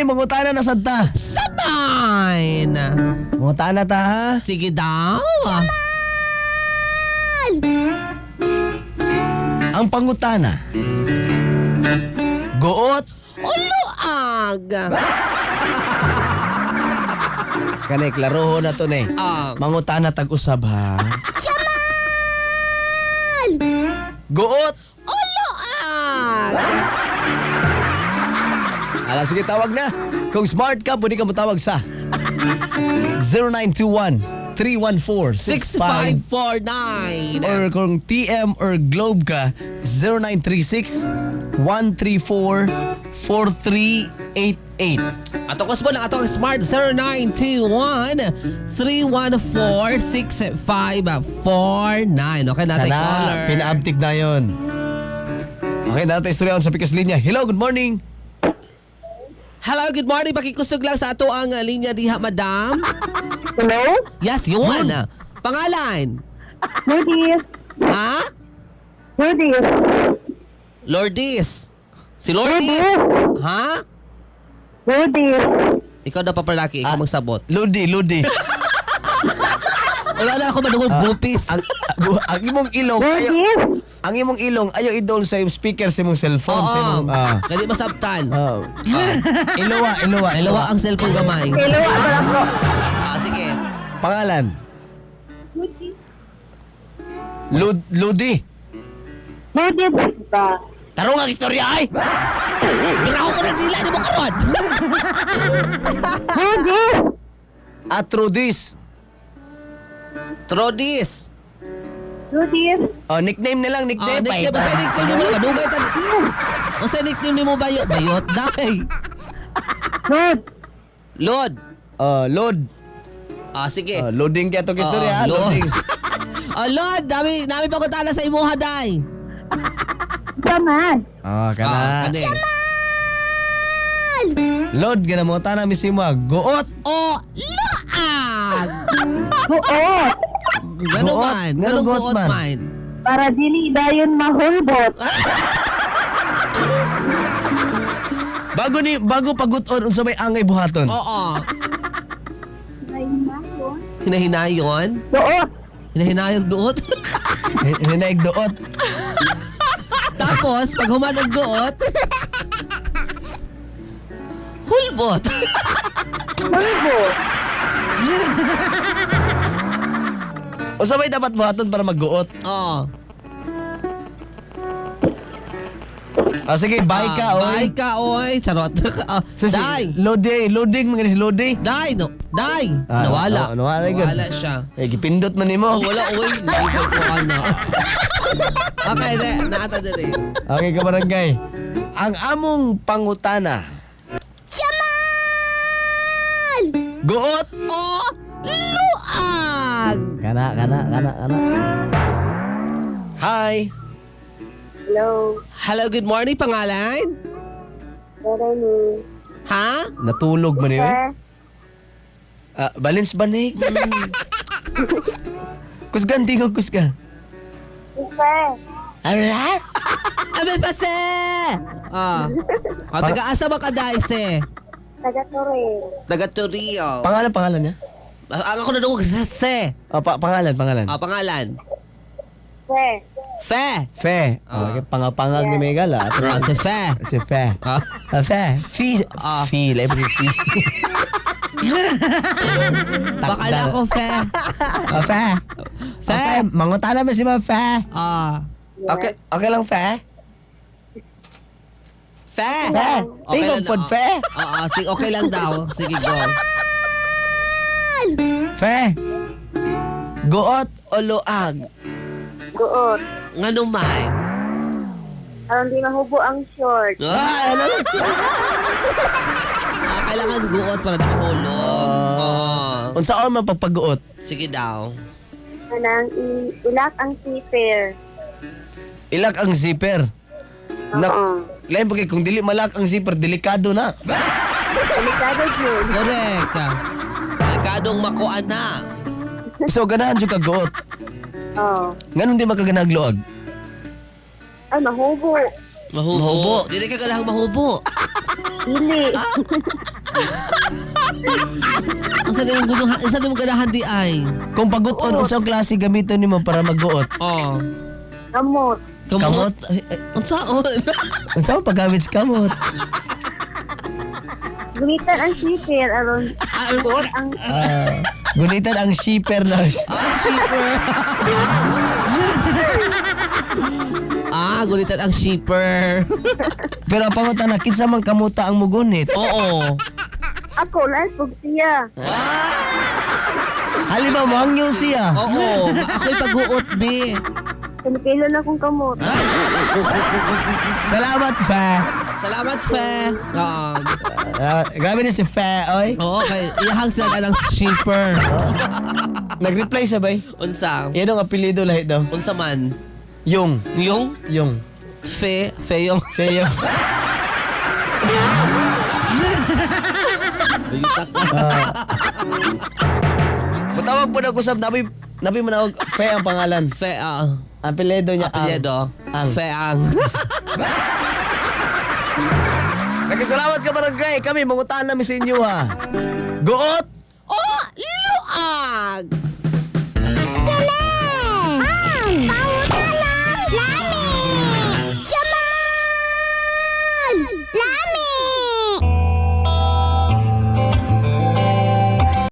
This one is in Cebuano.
mangutana na sad ta. Saman! Mangutana ta ha. Sige daw. Ang pangutana. Goot Uluag! kani klaroho na to ni. Ah. Mangutana tag usab ha. Goot. Uluag! Ala sige, tawag na. Kung smart ka, pwede ka motawag sa 0921 314 65 6549. or kung TM or Globe ka, 0936 134 4388. Ato ko po lang ato ang smart 0921-314-6549. Okay natin Kana, caller. pinaabtik na yon. Okay, natin istorya sa Pikas Linya. Hello, good morning. Hello, good morning. Pakikusog lang sa ato ang linya diha, madam. Hello? Yes, yun. Pangalan? Lourdes. Ha? Lourdes. Lourdes. Si Lourdes. Lourdes. Ha? Lourdes. Ikaw na papalaki, ikaw Ah. magsabot. Lodi, Lodi. Wala na ako madungog bupis. Ang imong ilong ayo, Lourdes. ang imong ilong ayo idol sa imong speaker sa imong cellphone sa imong Oo. Dali masabtan. Ilowa, ilowa, Dalawa ang cellphone gamay. Hello, ako lang po. Ah, sige. Pangalan? Ludi. Lourdes ba? Tarong ang istorya ay. Biraho ko ng dila, di mo karon. Lourdes. Atrudis. Trodis. Lourdes. Oh, nickname na lang, Ah, nickname. nickname ba sa nickname ni mo na madugay tan. Unsa nickname nimo bayo? Bayot dai. Lourdes. Lod. Oh, Lod. Ah, sige. Oh, loading kaya itong istorya. Oo, loading. Ah, Lod, dami dami pa ko sa imuha dai. Saman. Ah, kana. Ah, kani. Lod, gana mo tana mismo. Goot. O luag. Buot. Gano Buot. man? Ngano Ngano buot buot man? man? Para dili dayon mahulbot. Bago ni bago paguton unsa may angay buhaton. Oo. Hinahinayon? Buot. Hinahinayog duot. Hinaig doot. Tapos, pag human og duot, hulbot. Hulbot. Unsa may dapat buhaton para magguot? Oo. Ah, sige, bye ka, Ah, oy. Bye ka, oy. Charot. Ah, So, si Day. Lodi, loading mga si Lodi. Day, no. Day. Ah, Nawala. nawala, gyud. Nawala siya. Eh, gipindot man nimo. Oh, wala, oy. Nalibay ko ka na. Okay, de. Naata diri. Okay, kabarangay. Ang among pangutana. Yaman! Goot! O, luag. Kana, kana, kana, kana. Hi! Hello. Hello, good morning. Pangalan? Jeremy. Ha? Natulog man yun. Sir. Ah, balance ba ni? Kusgan, tingog kusga. Sir. Ara? Abe pase! Ah. O, taga-asa ba ka, Daise? Taga Toril. Taga Torrio. Pangalan, pangalan niya? Ah, ang ako nadungog sa se. Ah, pangalan, pangalan. Ah, pangalan. Sir. Fe. Fe. Ah. Okay, pangapangag ni Megal, ah. Ah, si Fe. Si Fe. Ah. Ah, Fe. Fe. Ah. Fe. Lain pa si Fe. Baka na ako, Fe. Ah, Fe. Fe. Ah, Fe. Mangutana mo si Ma Fe. Ah. Okay, okay lang, Fe. Fe. Fe. Okay Tingog lang pod, daw. Fe. Oo, sige, okay lang daw. Sige, go. Fe. Goot o luag? Buot. Nga man? Aron di mahubo ang short. Ah, ano lang? Ah, kailangan guot para di mahulog. Oo. Unsa man pagpaguot? Sige daw. Kanang ilak ang zipper. Ilak ang zipper. Nak, Oo. lain pa kay kung dili malak ang zipper, delikado na. Delikado yun. Correct. Delikadong makuan na. So ganahan jud ka guot. Oo. Nganong di makaganahag luag? Ay, mahubo. Mahubo. Mahubo. Dili ka ganahang mahubo. Dili. Unsa di mo gusto, unsa di mo ganahan di ay? Kung paguton, unsang klase gamiton nimo para magguot? Oh. Kamot. Kamot? Kamot. Unsaon? Unsa man paggamit sa kamot? Gunitan ang zipper aron Ah, ang Ah, gunitan ang shipper na. Ah, shipper. Ah, gunitan ang shipper. Pero ang pangutana, kinsa man kamuta ang mugunit? Oo. Ako lang pug siya. Halimbawa, mohangyo siya. Oo. Ako'y pag-uot, bi. Kinikilo na akong kamot. Salamat, Fa. Salamat, Fe. Oo. Ah, grabe na si Fa, oy. Oo, kay iyahang sila ng shipper. Nag-reply siya, bay. Unsa? Yan ang apelyido lahi daw. Unsa man? Yung. Yung Yung. Fe, Feyong. Siya yung. Ah. Matawag po nag-usap, nabi, nabi manawag, Fe ang pangalan. Fe, ah. Ang apelyido niya, Ang. Apelyido. Ang. Fe ang. Nagkasalamat ka, barangay. Kami, mangutaan namin sa inyo, ha. Guot! Oh, luag!